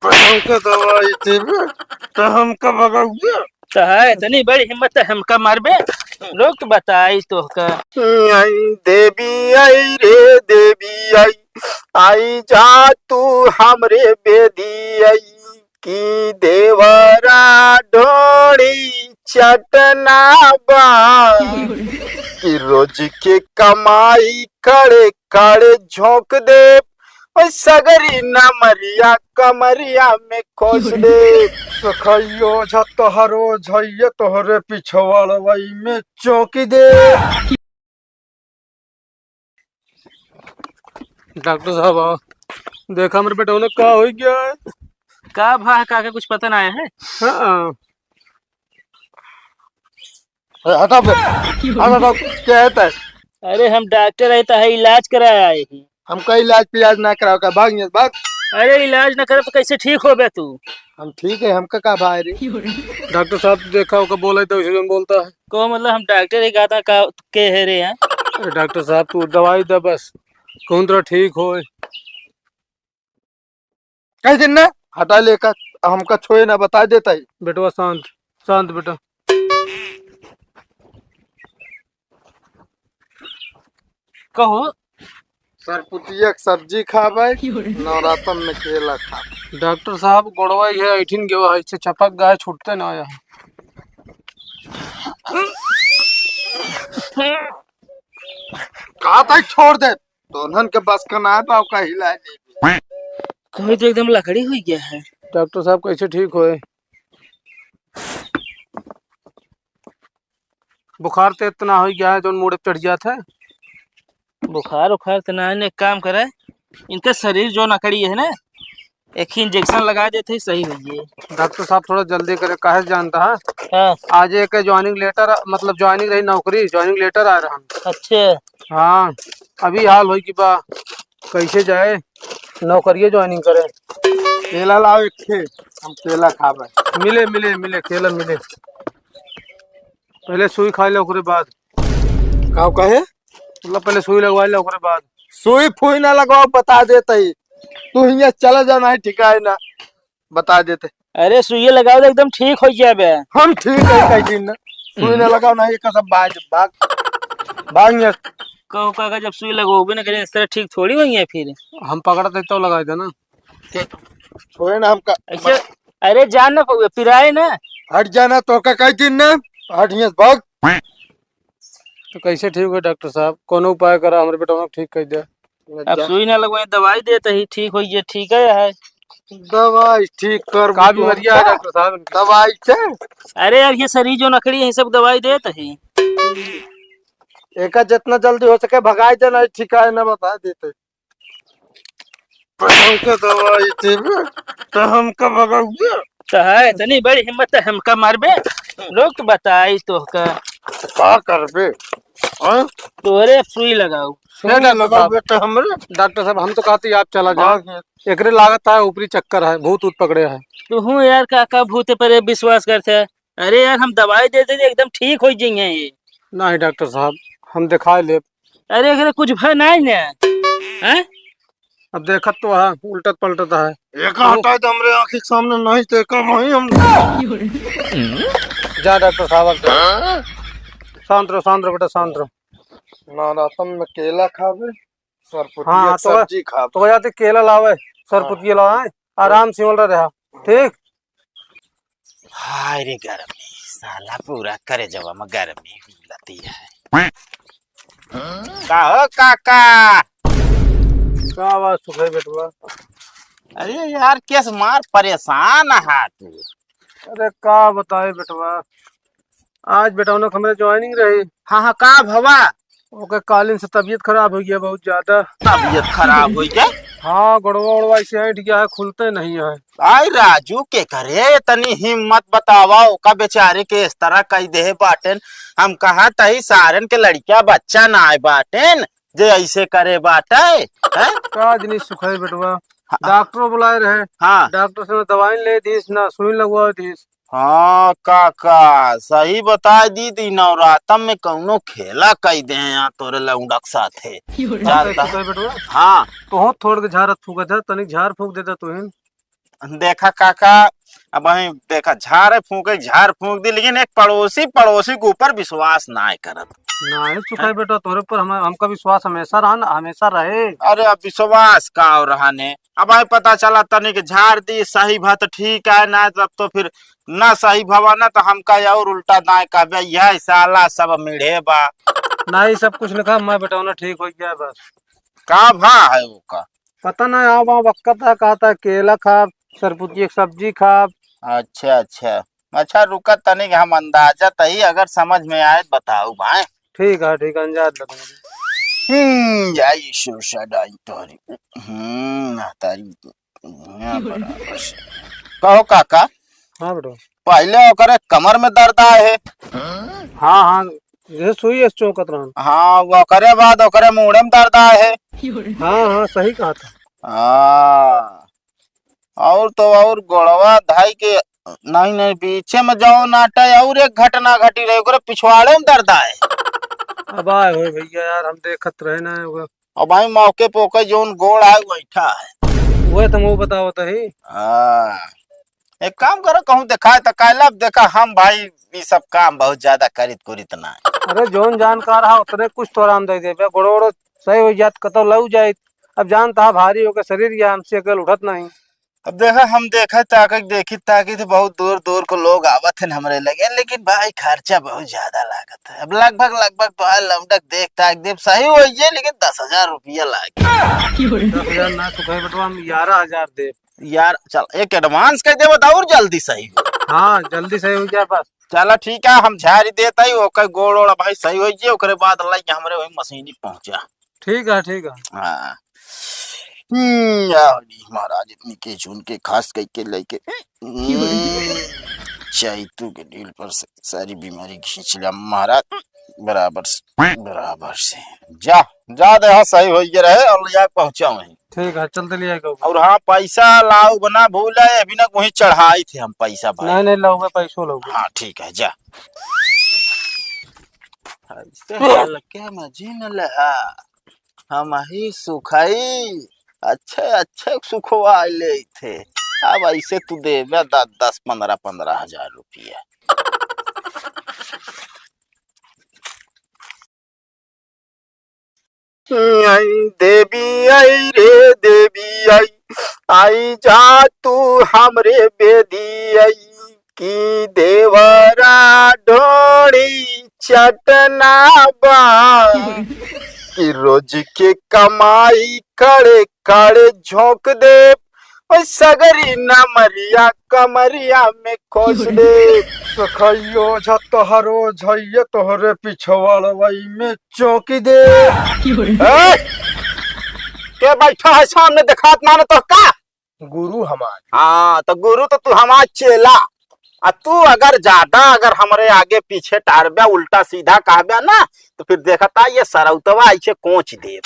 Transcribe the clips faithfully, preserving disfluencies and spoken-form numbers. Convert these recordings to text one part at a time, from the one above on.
हमका दवाई देबे, तो हमका भगाउबे। तो है इतनी बड़ी हिम्मत, तो हमका मारबे? लोग तो बताई तोहका। आई देवी, आई रे देवी, आई, आई जा तू हमरे बेदी, आई कि देवरा ढोड़ी चटना बा, कि रोज के कमाई कड़े कड़े झोंक दे, ओए सगरी नमरिया कमरिया में खोस दे। सखइयो झा तोहरो झइये तोहरे पिछवाड़वई में चौंकी दे। डॉक्टर साहब, आओ। देखा, हमरे बेटवा ने का हो गया है? का भा है, काका, कुछ पता ना आया है? हाँ। ए, हटा बे। हटा, हटा, क्या है तै? अरे, हम डॉक्टर है, तो है इलाज कराए आए हैं। हमका इलाज पिलाज ना कराओ का, भाग यहाँ से, भाग। अरे, इलाज ना करे तो कैसे ठीक होबे तू? हम ठीक है, हमका का भाई रे? डॉक्टर साहब, देखा, ओका बोला तो उसे जौन बोलता है। को मतलब, हम डॉक्टर ही कहता का, के है रे यहाँ? अरे, डॉक्टर साहब, तू दवाई दे बस, कौन तरह ठीक होए। कह दिन ना, हटा लेकर, हमका छोए ना, बता देता ही। बेटवा शांत, शांत बेटा। कहो। सरपुतिया के सब्जी खाबे, नवरातन में केला खाबे। डॉक्टर साहब, गोड़वा ये ऐठिन गवा है, इससे चपक गाय छूटते ना आया। कहा था छोड़ दे, दोनों के बस का ना है, बाव का हिला ले। कोई तो एकदम लकड़ी हुई गया है। डॉक्टर साहब, कैसे ठीक होए? बुखार तो इतना हो गया है, जौन मूड़े पे चढ़ जात है। बुखार उखार तो ना है, एक काम करे, इनका शरीर जो अकड़ी है ना, एक ही इंजेक्शन लगा देते ही सही हो गए। डॉक्टर साहब, थोड़ा जल्दी करे, काहे से जानता है? हाँ। आज एक ज्वाइनिंग लेटर, मतलब ज्वाइनिंग रही नौकरी, ज्वाइनिंग लेटर आ रहा है। अच्छा। हाँ, अभी हाल होई कि बा, कैसे जाए नौकरिये ज्वाइनिंग करे। केला लाओ एक ठे, हम केला खाबे। मिले, मिले, मिले, केला मिले। पहले सुई खा ले, ओकरे बाद। का कहे? मतलब पहले सुई लगवा ले, ओकरे बाद। सुई फुई ना लगवाओ, बता देते ही। तू हियाँ चला जा, नहीं ठिकाए ना, बता देते। अरे सुइया लगाओ तो एकदम ठीक हो जाबे। हम ठीक है, कह दिन ना। सुई ना लगाओ ना, ये कसम बाज, भाग, भाग यहाँ। कहो काका, जब सुई लगवाओगे ना करे, इस तरह ठीक थोड़ी होई है फिर। हम पकड़ते तो लगाए थे ना। छोड़े ना हमका। ऐसे, अरे जान ना पाओगे, पिराए ना। हट जाना, तो का कह दिन ना, हट यहाँ से भाग। तो कैसे ठीक होए डॉक्टर साहब? कोनो उपाय करा, हमरे बेटवा के ठीक कर दे। अब जा। सुई ना लगवाए, दवाई देते ही ठीक होई, ये ठीक है, है। दवाई ठीक कर का दो। बीमारियां है डॉक्टर साहब इनकी? दवाई से? अरे यार, ये शरीर जो अकड़ी है, सब दवाई देते ही। एका जितना जल्दी हो सके भगाई देना, ठीक है ना, बता देते। हमका दवाई देबे, तो हमका भगाउबे। तो है, इतनी बड़ी हिम्मत, तो हमका मारबे? लोग तो बताई तोहका। तो का करबे? हाँ? तोहरे अब सुई लगाओ। सुई डॉक्टर साहब। लगाओ बेटा हमरे। डॉक्टर साहब, हम तो कहते आप चला जाओ। भाग। एकरे लागत है ऊपरी चक्कर है, भूत ऊत पकड़े है। तू हूँ यार, का, का भूत पर विश्वास करते है? अरे यार, हम दवाई दे दे, एकदम ठीक हो जाइए ये। नहीं डॉक्टर साहब, हम दिखा ले। अरे, एकरे कुछ भय नहीं ने, हैं? अब देखत तो है, उल्टत पलटत है। एका हटाए तो हमरे आँखी के सामने नहीं, तो एका वहीं हम। जा डॉक्टर साहब, अब जा। शांत रहो, शांत रहो बेटा, शांत रहो। नवरातन में केला खाबे, सरपुतिया हाँ, तो सब्जी खाबे। तो जाते केला लावे, सरपुतिया लावे, आराम से बोल रहा, ठीक? हाय रे गर्मी, साला पूरा करेजवा में गर्मी मिलती है। का हो काका? का बात सुखाई बेटवा? अरे यार, केस मार परेशान हा तू। अरे का बताए बेटवा, आज बेटवा ने हमरे ज्वाइनिंग रही। हाँ, हाँ, का भवा? ओके कालिन से तबीयत खराब हो गया बहुत ज्यादा। तबीयत खराब हो गया? हाँ, गोड़वा ओड़वा ऐसे ऐंठ गया है, खुलते नहीं है। आई राजू, के करे तनी हिम्मत बतावा, ओका बेचारे के इस तरह कह दे बाटेन। हम कहा तही सारन के लड़किया बच्चा ना आए बाटेन, जे ऐसे करे बाटे, हैं? का जनी सुखाई बेटवा, हाँ। डॉक्टरो बुलाए रहे, हाँ। डॉक्टर से ना दवाई ले दीस, ना सुई लगवा दीस। हाँ काका, सही बताए दी, दी नवरातम में कौनो खेला कई दे हैं यहाँ तोरे लौंडक साथे। यो रे। जानता? सही बेटवा। हाँ। तो हो थोड़ के झारत फूकत है, तनिक झार फूक देता तू ही। देखा काका, अब वहीं देखा, झाड़ फूंके, झाड़ फूंक दी, लेकिन एक पड़ोसी, पड़ोसी के ऊपर विश्वास ना करत। नहीं सुखाई बेटा, तोरे पर हम, हमका विश्वास हमेशा रहा ना, हमेशा रहे। अरे, अब विश्वास का और रहने, अब आई पता चला तनिक झाड़ दी, सही भा तो ठीक है, ना तब तो फिर ना सही भवा ना तो हमका और उल्टा दाएं कहबे, "यह साला सब मिढ़े बा।" नहीं, सब कुछ लिखा, मैं बेटौना ठीक हो गया बस। का भा है ओका? पता ना, यहाँ वहाँ बक्कत है, कहता है केला खाब, सरपुतिया के सब्जी खाब। अच्छा, अच्छा। अच्छा, रुका तनिक, हम अंदाजा तही, अगर समझ में आए तो बताऊ भाई। ठीक है, ठीक है, अंदाज लगा। हम्म, जय ईश्वर सदाई तोरी। हम्म, ना तारी। हाँ, बराबर से। कहो काका। हाँ बेटा। पहले ओकरे कमर में दर्द आए है। हाँ, हाँ, ये सुई से चौंकत रहन। हाँ, ओकरे बाद ओकरे मूड़े में दर्द आए है। हाँ, हाँ, सही कहा था। हाँ, और तो और गोड़वा धाई के, नहीं, नहीं, पीछे में जौन आटा है, और एक घटना घटी रही, ओकरे पिछवाड़े में दर्द आए। अब आए होए भैया यार, हम देखत रहे ना, ओकर अब भाई मौके पे ओकर जौन गोड़ आए, बैठा है। वह तो मुँह बतावत है। हाँ, एक काम करो, कहूँ दिखाए तो काहे ला, अब देखा हम भाई ई सब काम बहुत ज्यादा करित कुरित ना है। अरे जौन जानकार है उतने कुछ तो आराम दे देबे, गोड़ो ओड़ो सही हो जात, कतौ लऊ जाइत। अब जानता है भारी होके शरीर या हमसे अकेल उठत नहीं। अब देखा हम देखा ताकि देखी ताकि तो बहुत दूर दूर को लोग आवत हैं हमरे लगे, लेकिन भाई खर्चा बहुत ज्यादा लागत है। अब लगभग लगभग तो है लमडक देख ताक देब सही हो जाए, लेकिन दस हजार रुपया लागे। दस हजार ना सुखाई बेटवा, हम ग्यारह हजार देब। यार, चल, एक advance कर देबो तो और जल्दी सही हो। हाँ, जल्दी सही हो जाए बस। चला, ठीक है, हम झाड़ी देत हई, ओकर गोड़ ओड़ भाई सही हो जाए, ओकरे बाद लाई हमरे वही मशीनी पहुंचा। ठीक है, ठीक है। हाँ। हम्म, या हरी महाराज, इतनी के चुन के खास कई के लेके, हम्म, चैतू के डील पर से सारी बीमारी खींच लिया महाराज, बराबर से, बराबर से। जा, जा दे, हाँ, सही हो गया रहे और ले जाके पहुंचा वहीं। ठीक है, चल दे ले आएगा। और हाँ, पैसा लाओ बना भूल है, अभी ना वहीं चढ़ाई थे हम पैसा भाई। नहीं, नहीं, लाऊंगा, पैसो लाऊंगा। हाँ, ठीक है, जा। ऐसे हाल के मजे न लहा, हम ही सुखाई, अच्छे, अच्छे सुखवा ले थे। अब ऐसे तू देबे दस, दस, पन्द्रह, पन्द्रह हजार रुपया। आई देवी आई रे देवी आई, आई जा तू हमरे बेदी आई, कि देवरा ढोड़ी चटना बा, कि रोज के कमाई कड़े कड़े झोंक दे, ओ सगरी नमरिया कमरिया में खोस दे। सखइयो झा तोहरो झइये तोहरे पिछवाड़वई में चौंकी दे। ए! के बैठा है सामने देखात ना तो का? गुरु हमार। हाँ, तो गुरु तो तू हमार चेला। आ तू अगर ज्यादा अगर हमरे आगे पीछे टारब्या, उल्टा सीधा कहब्या ना, तो फिर देखता ये सरौतवा ऐसे कोच देब।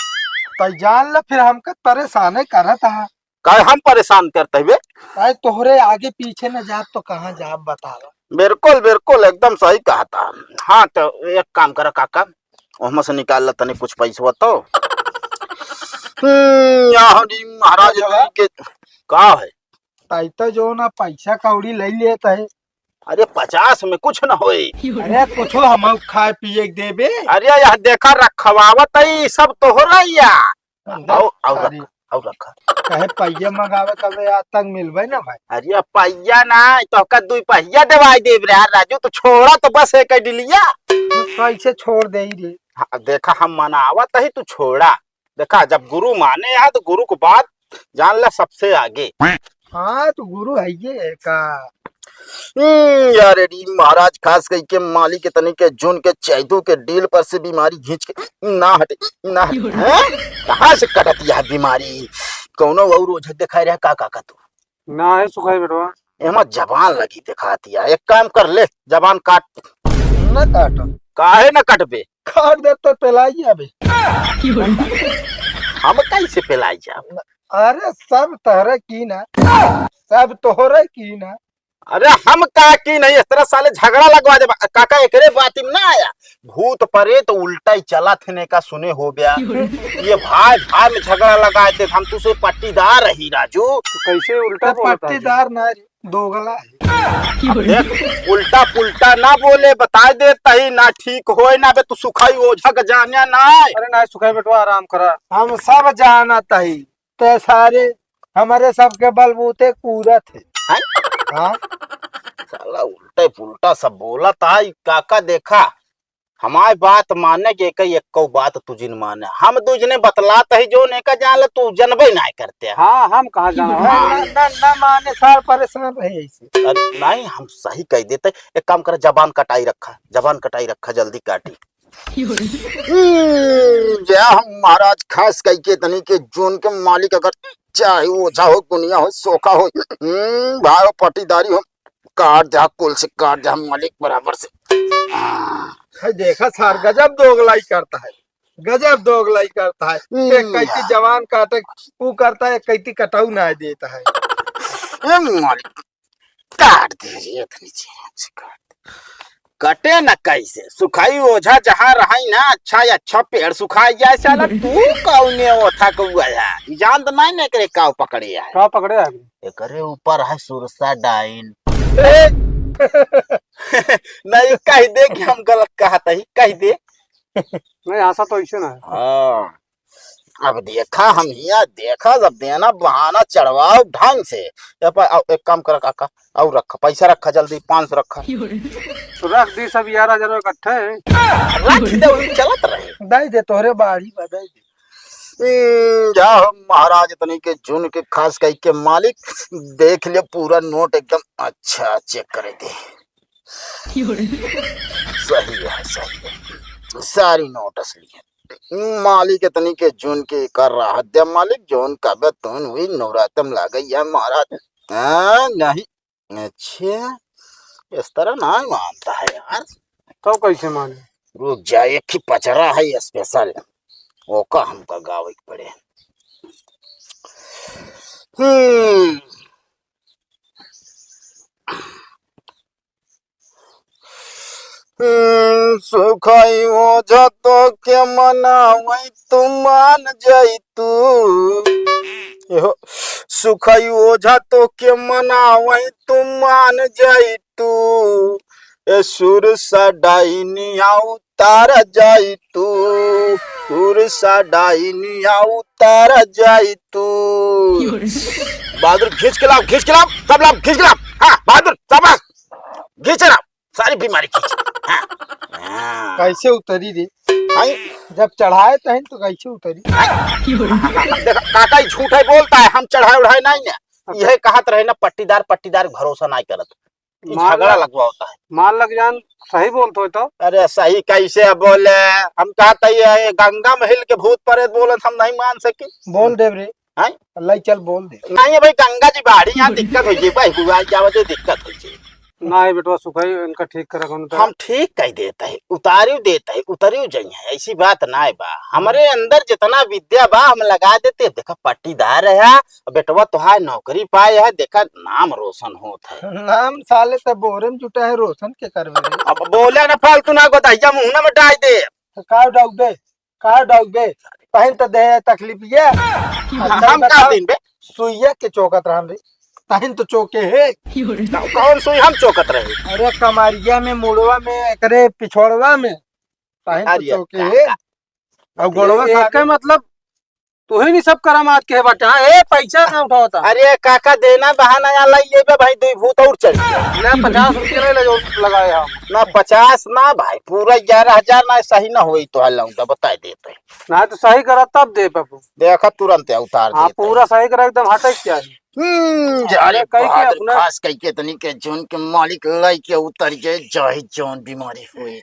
तो जान ले फिर हमका परेशाने करत है। काहे हम परेशान करते हुए? काहे तोहरे आगे पीछे न जाब तो कहाँ जाब बतावा? बिल्कुल, बिल्कुल, एकदम सही कहा था। हाँ, तो एक काम करा काका, ओहमा से निकाल ला तनी कुछ पैसवा तो। हम्म, या हरी महाराज जी के का है? ताई तो जो ना पैसा कौड़ी ले लेत है। अरे पचास में कुछ न होए। अरे कुछ हम खाए पिए के देबे। अरे यह देखा रखवावत है, सब तोहरा या। अंदर आओ, आओ खाली। रख, आओ रख। कहे पहिया मंगावे कबे आज तक मिलबे ना भाई। अरे पहिया ना, तो का दुई पहिया देवाई देब रे यार राजू, तो छोड़ा तो बस एक डिलिया। तो कैसे छोड़ दे रे? हाँ, देखा हम मनावत ही, तू छोड़ा। देखा जब गुरु माने यहाँ तो गुरु को बात जान ला सबसे आगे। हाँ, तो गुरु है ये का। हम्म, यार, रेडी महाराज, खास कई के मालिक के तनी के जून के चैतू के डील पर से बीमारी खींच के ना हटे, ना हटे। हैं? कहाँ से कटत यह बीमारी? कौनो और ओझा दिखाई रहा का, का, का तू? ना है सुखाई बेटवा। एमा जबान लगी दिखाती है। एक काम कर ले, जबान काट। ना काटो। काहे ना कटबे? काट दे तो पेलाई जाबे। हम कैसे पेलाई जाब? अरे सब तोहरे की ना, सब तोहरे की ना। अरे हम का की नहीं, इस तरह साले झगड़ा लगवा दे। काका एकरे बात में ना आया, भूत परेत उल्टा ही चला थे ने का सुने हो गया। ये भाई भाई में झगड़ा लगा दे, हम तुझसे पट्टीदार रही राजू। तो कैसे उल्टा तो बोलता है? पट्टीदार ना रे, दोगला है। अब देख, उल्टा पुल्टा ना बोले, बता देता ही ना ठीक होए ना बे, तू सुखाई ओझा का जाने ना। अरे ना सुखाई बेटवा, आराम करा। हम सब जानत ही, ते सारे हमरे सबके बलबूते कूदत है। हैं? हाँ। साला उल्टे पुल्टा सब बोलत है, काका देखा, हमार बात माने के कई एक्को बात तू जिन माने। हम दू जने बतलात ही जो नेका जान ले तू जनबे नाय करते। हाँ, हम कहाँ जाना है? ना, ना, ना माने सार परेशान रहे ऐसे। अरे नहीं, हम सही कह देते। एक काम कर, जबान कटाई रखा, जबान कटाई रखा, जल्दी काटी। हम्म, जय हम महाराज, खास कह के तनी के जून के मालिक अगर चाहे ओझा हो, गुनिया हो, सोखा हो, हम्म, भाई हो, पट्टीदारी हो, काट दे, कुल से काट दे, हम मालिक बराबर से। हाँ। है देखा सार, गजब दोगलाई करता है, गजब दोगलाई करता है। हम्म। एक कैती जवान काटे, वो करता है, एक कैती कटाऊ ना देता है। ए मालिक, काट दे रे, इतनी चीज काट दे। कटे न कैसे, सुखाई ओझा जहाँ रही ना, अच्छा ही अच्छा पेड़ सुखाई जाए साला। तू कौने ओथा कौआ है? ई जानत नहीं ने एकरे काव पकड़े है। काव पकड़े है? एकरे ऊपर है सुरसा डाइन। ए! नहीं, कह दे कि हम गलत कहत ही, कह दे। नहीं, आशा तो ऐसे ना है। हाँ। अब देखा हम हिया, देखा जब देना बहाना चढ़वाओ ढंग से। ये पर, आओ, एक काम कर काका, और रखा, पैसा रखा जल्दी, पाँच सौ रखा। तो रख दी सब ग्यारह हजार इकट्ठे। रख दे, वही चलत रहे। दे दे, तोहरे बाड़ी बा, दे दे। हम्म, जा हो महाराज, इतनी के जून के खास कह के मालिक, देख ले पूरा नोट एकदम अच्छा चेक करे दे। सही है, सही है, सारी नोट असली है। मालिक इतनी के जून के कर रहा है, दे मालिक, जौन कबे तून हुई नवरातम लागे या महाराज। हाँ, नहीं, अच्छा, इस तरह ना मानता है यार। तो कैसे माने? रुक जा, एक ही पचरा है स्पेशल, ओका हमका गावे के पड़े। हम्म। हम्म, सुखाई ओझा तोके मनावै तू मान जाई तू। एहो, सुखाई ओझा तोके मनावै तू मान जाई तू। ए सुरसा डाइनिया उतार जाई तू। सुरसा डाइनिया उतार जाई तू। बहादुर खींच के लाओ, खींच के लाओ, सब लाओ, खींच के लाओ। हाँ, बहादुर, शाबाश। खींच रहा, सारी बीमारी खींच। हाँ। हाँ। कैसे उतरी रे? आई? जब चढ़ाए तहन तो कैसे उतरी? आई? देखा, काका ही झूठ है बोलता है, हम चढ़ाए उढ़ाए नहीं ना। यह कहत रहे ना, पट्टीदार, पट्टीदार भरोसा नहीं करत। ई मान झगड़ा लग-, लगवा होता है। मान लग जान, सही बोलत हो तो। अरे सही कैसे बोले? हम कहत है ये गंगा महल के भूत प्रेत बोलत हम नहीं मान सकी। बोल देब रे। हैं? लई चल बोल दे। नहीं भाई, गंगा जी बाड़ी, यहाँ दिक्कत हो जाए भाई, हुआ जावे तो दिक्कत हो जाए। नहीं बेटवा सुखाई, इनका ठीक करा कौन हम ठीक कह देते हैं, उतारियो देते हैं, उतरियो जाइए, ऐसी बात ना है बा। हमरे अंदर जितना विद्या बा हम लगा देते हैं। देखा पट्टीदार है, बेटवा तोहार नौकरी पाए है, देखा नाम रोशन होत है। नाम साले त बोरे में जुटा है, रोशन के करबे रे? अब बोले ना फालतू ना गोदहिया मुंह ना में डाल दे। तो का डाउबे? का डाउबे? तहिन तो दे तकलीफ ये। हम का दिन बे? सुइया के चोकत रहन रे। तहिन तो चोके है। कौन सुई हम चोकत रहे? अरे कमरिया में, मुड़वा में, एकरे पिछोड़वा में। तहिन तो अरे चोके है। अब गोड़वा अरे साथे। एके मतलब तू ही नहीं सब करम आज के बाटे। हाँ, ए, पैसा ना उठावता। अरे काका, देना बहाना यहाँ लाई लेबे भाई, दुई भूत और चढ़ गया। ले, पचास रुपया ले, ले जो लगाए हम। ना, पचास ना भाई, पूरा ग्यारह हजार ना, सही ना होई तो हल्ला उनका बताए देते। ना तो सही करा तब दे बाबू। देखा, तुरंत उतार हाँ, देते। पूरा सही करा, एकदम हटे क्या है? हम्म, जा रे अरे, कही के बहादुर, अपना खास कही के तनी के जून के मालिक लाई के उतर जाए, चाहे जौन बीमारी होई।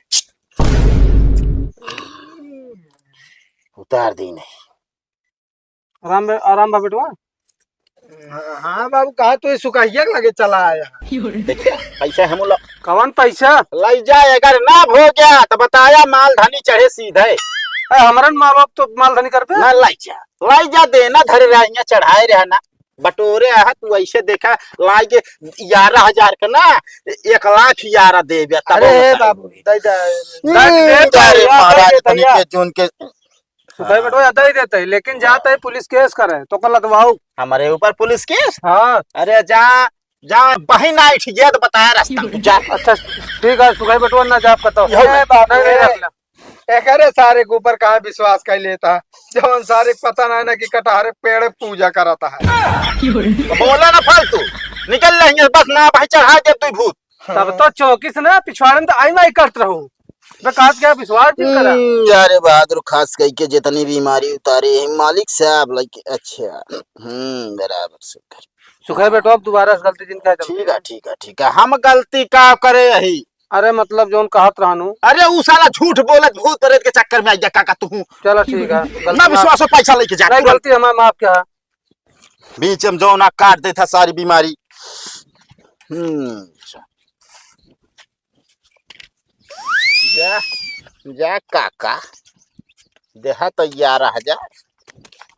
उतार दी नहीं। आराम बे-, आराम बा बेटवा। हाँ, हाँ बाबू, कहा तू ये सुकहिया के लगे चला आया? देखिए, पैसा हम लोग कवन पैसा? लाई जाए, अगर ना हो गया तो बताया, माल धनी चढ़े सीधे। ए, हमरन माँ बाप तो माल धनी करबे? ना लाई जा, लाई जा, देना धरे रहिया, चढ़ाए रहना। बटोरे है, तू ऐसे देखा, लाइ के ग्यारह हजार का ना, एक लाख ग्यारह देबे, तब अरे हम हे बताएंगे। बाबू, दे दे। हम्म, दे दे, अरे दे दे, महाराज, दे दे, तनी भैया। के जून के सुखाई बेटवा, दे देते, लेकिन जाते ही पुलिस केस करे, तो कल लदवाऊ। हमारे ऊपर पुलिस केस? हाँ। अरे जा, जा, बहिन आई थी, ये तो बताया रास्ता में, जा। अच्छा, ठीक है, सुखाई बेटवा ना जाब कतो। यहो ए बाबू, नहीं, नहीं, ए, रख ले। एकरे सारे के ऊपर कहाँ विश्वास कर लेता है, जौन सारे के पता ना है ना कि कटहरे पेड़ पूजा कराता है। तो बोला ना फालतू, निकल रही है, बस ना भाई चढ़ा दे तू भूत। तब तो चौकी से ना पिछवाड़े में तो आई माई करत रहू। मैं कहा क्या विश्वास जिन करा। हम्म, यार बहादुर, खास करके जितनी बीमारी उतारी है मालिक साहब लइके, अच्छा, हम्म, बराबर से कर। सुखा बेटो, अब दोबारा से गलती जिन कहे। ठीक है, ठीक है, ठीक है, हम गलती का करे यही। अरे मतलब जौन कहत रहनु। अरे उ साला झूठ बोलत भूत प्रेत के चक्कर में आ गया काका तू। चलो ठीक है, गलती ना माफ। विश्वास हो, पैसा लेके जा नहीं, तुरंत। गलती हमार माफ क्या है? बीच में जौन आ काट देता सारी बीमारी। हम्म, जा, जा काका, देहा तो ग्यारह हजार।